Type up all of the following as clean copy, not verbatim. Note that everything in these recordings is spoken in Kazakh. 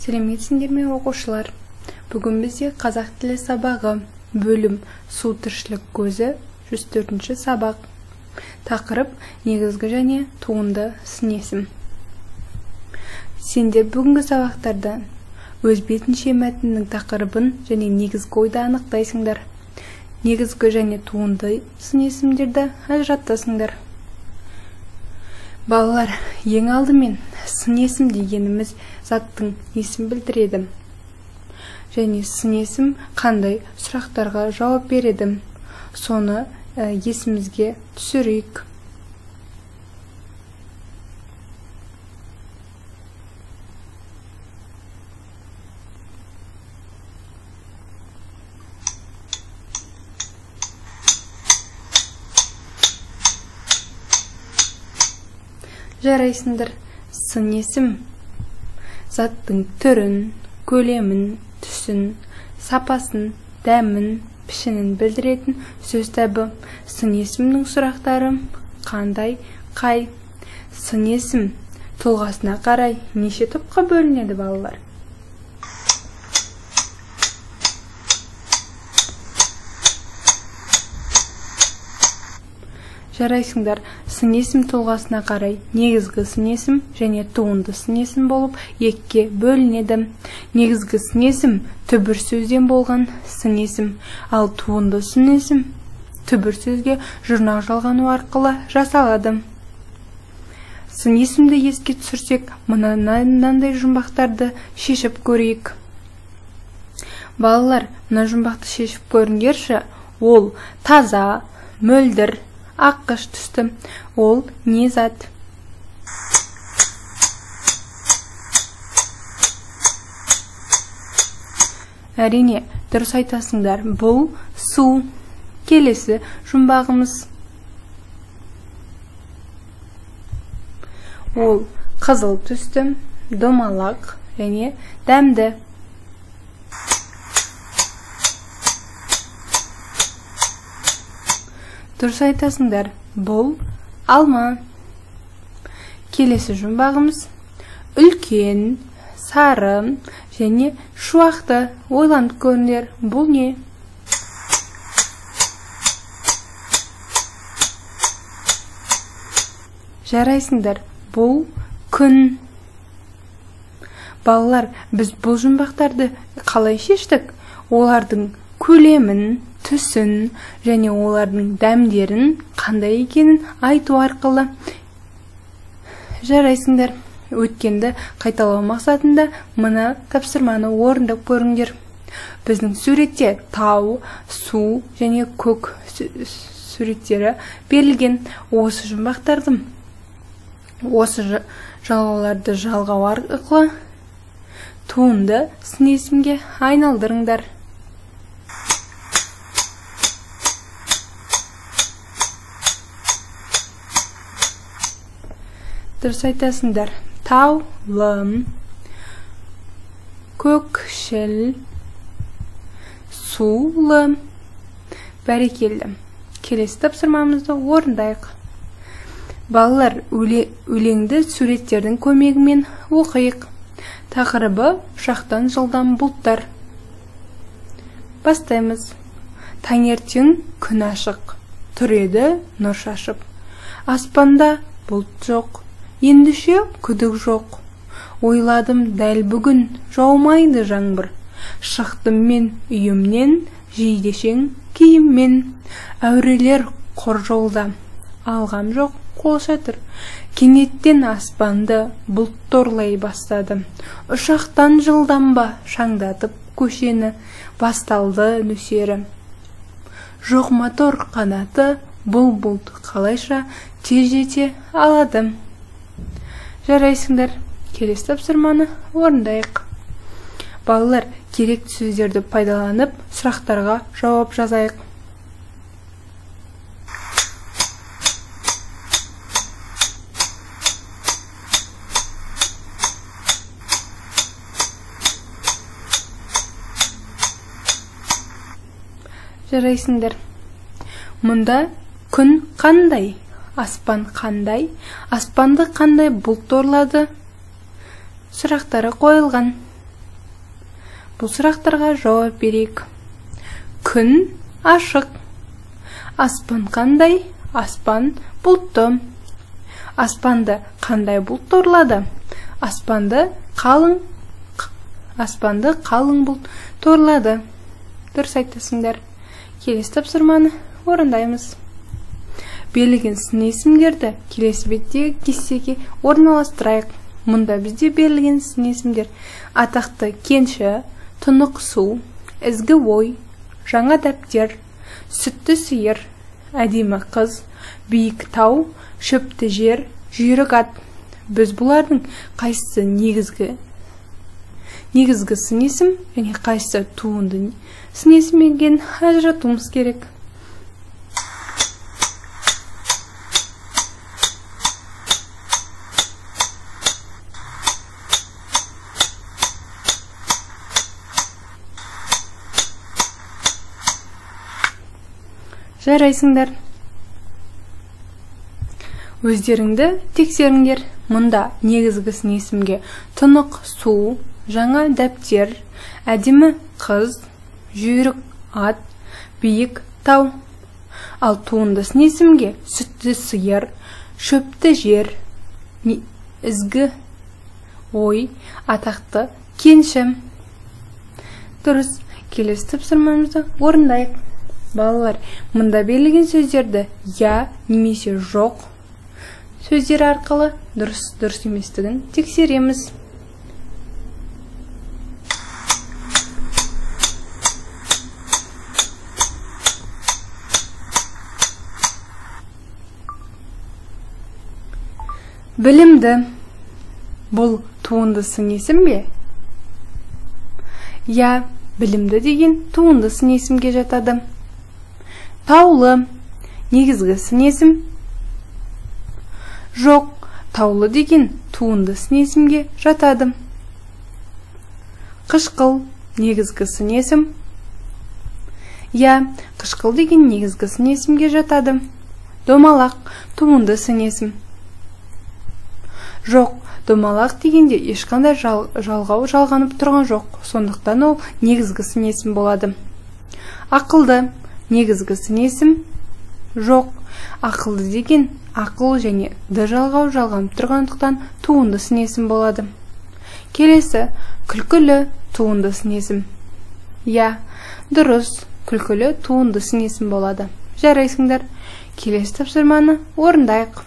Сәлеметсіңдер ме, оқушылар? Бүгін бізде қазақ тілі сабағы, бөлім су тіршілік көзі, 104-ші сабақ. Тақырып негізгі және туынды сын есім. Сендер бүгінгі сабақтардан өз бетінше мәтіннің тақырыбын және негізгі ойды анықтайсыңдар. Негізгі және туынды сын есімдерді ажыратасыңдар. Балалар, ең алдымен сын есім дегеніміз заттың несін білдіреді? Және сын есім қандай сұрақтарға жауап береді? Соны есімізге түсірейік. Жарайсыңдар. Сын есім заттың түрін, көлемін, түсін, сапасын, дәмін, пішінін білдіретін сөз табы. Сын есімнің сұрақтары қандай, қай. Сын есім тұлғасына қарай неше топқа бөлінеді, балалар? Жарайсыңдар. Сын есім тұлғасына қарай негізгі сын есім және туынды сын есім болып екіге бөлінеді. Негізгі сын есім түбір сөзден болған сын есім, ал туынды сын есім түбір сөзге жұрнақ жалғану арқылы жасалады. Сын есімді еске түсірсек, мынандай жұмбақтарды шешіп көрейік. Балалар, мына жұмбақты шешіп көріңдерші. Ол таза, мөлдір, аққыш түсті. Ол не зат? Әрине, дұрыс айтасыңдар. Бұл су. Келесі жұмбағымыз. Ол қызыл түсті, домалақ және дәмді. Дұрыс айтасыңдар. Бұл алма. Келесі жұмбағымыз үлкен, сары және шуақты. Ойланып көріңдер, бұл не? Жарайсыңдар. Бұл күн. Балалар, біз бұл жұмбақтарды қалай шештік? Олардың көлемін, түсін және олардың дәмдерін қандай екенін айту арқылы. Жарайсыңдар. Өткенді қайталау мақсатында мына тапсырманы орындап көріңдер. Біздің суретте тау, су және көк суреттері берілген. Осы жұмбақтарды, осы жалғауларды жалғау арқылы туынды сын есімге айналдырыңдар. Дұрыс айтасыңдар. Таулы, көкшіл, сулы. Бәрекелді. Келесі тапсырмамызды орындайық. Балалар, өлеңді суреттердің көмегімен оқиық. Тақырыбы ұшақтан жылдам бұлттар. Бастаймыз. Таңертең күн ашық, тұр еді нұр шашып. Аспанда бұлт жоқ, ендеше күдік жоқ. Ойладым дәл бүгін жаумайды жаңбыр. Шықтым мен үйімнен жейдешең киіммен. Әурелер құр жолда, алғам жоқ қол шатыр. Кенеттен аспанды бұлт торлай бастады. Ұшақтан жылдам ба шаңдатып көшені, басталды нөсері. Жоқ мотор қанаты, бұл бұлт қалайша тез жете алады. Жарайсыңдар. Келесі тапсырманы орындайық. Балалар, керекті сөздерді пайдаланып, сұрақтарға жауап жазайық. Жарайсыңдар. Мұнда күн қандай? Аспан қандай? Аспанды қандай бұлт торлады? Сұрақтары қойылған. Бұл сұрақтарға жауап берейік. Күн ашық. Аспан қандай? Аспан бұлтты. Аспанды қандай бұлт торлады? Аспанды қалың бұлт торлады. Дұрыс айтасыңдар. Келесі тапсырманы орындаймыз. Берілген сын есімдерді келесі беттегі кестеге орналастырайық. Мұнда бізде берілген сын есімдер: атақты кенші, тұнық су, ізгі ой, жаңа дәптер, сүтті сиыр, әдемі қыз, биік тау, шөпті жер, жүйрік ат. Біз бұлардың қайсысы негізгі сын есім және қайсысы туынды сын есім екенін ажыратуымыз керек. Жарайсыңдар. Өздеріңді тексеріңдер. Мұнда негізгі сын есімге тұнық су, жаңа дәптер, әдемі қыз, жүйрік ат, биік тау. Ал туынды сын есімге сүтті сиыр, шөпті жер, ізгі ой, атақты кенші. Дұрыс, келесі тапсырмамызды орындайық. Балалар, мұнда берілген сөздерді я немесе жоқ сөздері арқылы дұрыс еместігін тексереміз. Білімді. Бұл туынды сын есім бе? Я, білімді деген туынды сын есімге жатады. Таулы. Негізгі сын есім. Жоқ, таулы деген туынды сын есімге жатады. Қышқыл. Негізгі сын есім. Я, қышқыл деген негізгі сын есімге жатады. Домалақ. Туынды сын есім. Жоқ, домалақ дегенде ешқандай жалғау жалғанып тұрған жоқ, сондықтан ол негізгі сын есім болады. Ақылды. Негізгі сын есім. Жоқ, ақылды деген ақыл және д жалғау жалғанып тұрғандықтан туынды сын есім болады. Келесі, күлкілі туынды сын есім. Я, дұрыс, күлкілі туынды сын есім болады. Жарайсыңдар. Келесі тапсырманы орындайық.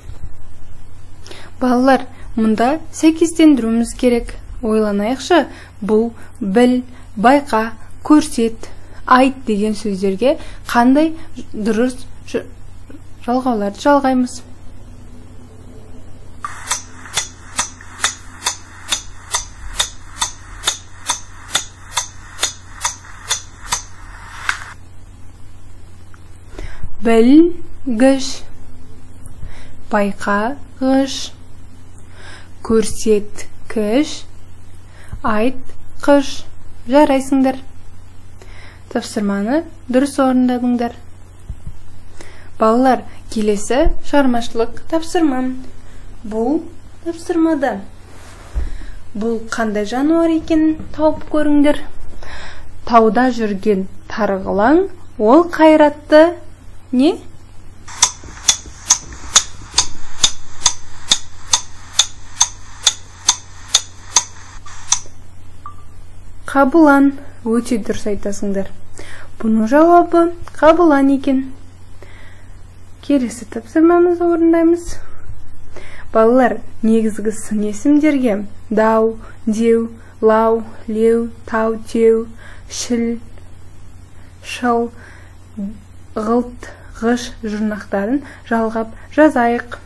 Балалар, мұнда сәйкестендіруіміз керек. Ойланайықшы, бұл біл, байқа, көрсет, айт деген сөздерге қандай дұрыс жалғауларды жалғаймыз. Білгіш, байқағыш, көрсеткіш, айтқыш. Жарайсыңдар. Тапсырманы дұрыс орындадыңдар. Балалар, келесі шығармашылық тапсырма. Бұл тапсырмада бұл қандай жануар екенін тауып көріңдер. Тауда жүрген тарғылаң, ол қайратты не? Қабылан. Өте дұрыс айтасыңдар. Бұның жауабы қабылан екен. Келесі тапсырмамызды орындаймыз. Балалар, негізгі сын есімдерге дау, деу, лау, леу, тау, теу, шіл, шыл, ғылт, ғыш жұрнақтарын жалғап жазайық.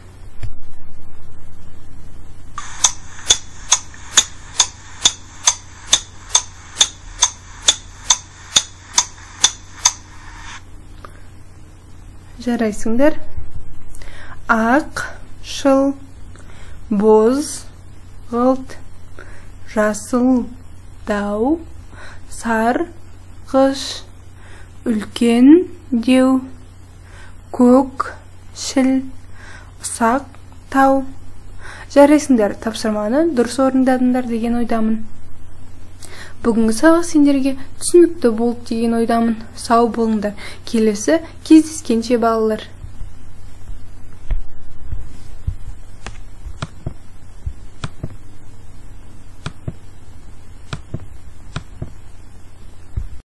Жарайсыңдар. Ақ, шыл, боз, ғылт, жасыл, дау, сар, ғыш, үлкен, деу, көк, шіл, ұсақ, тау. Жарайсыңдар, тапсырманы дұрыс орындадыңдар деген ойдамын. Бүгінгі сабақ сендерге түсінікті болды деген ойдамын. Сау болыңдар. Келесі кездескенше, балалар.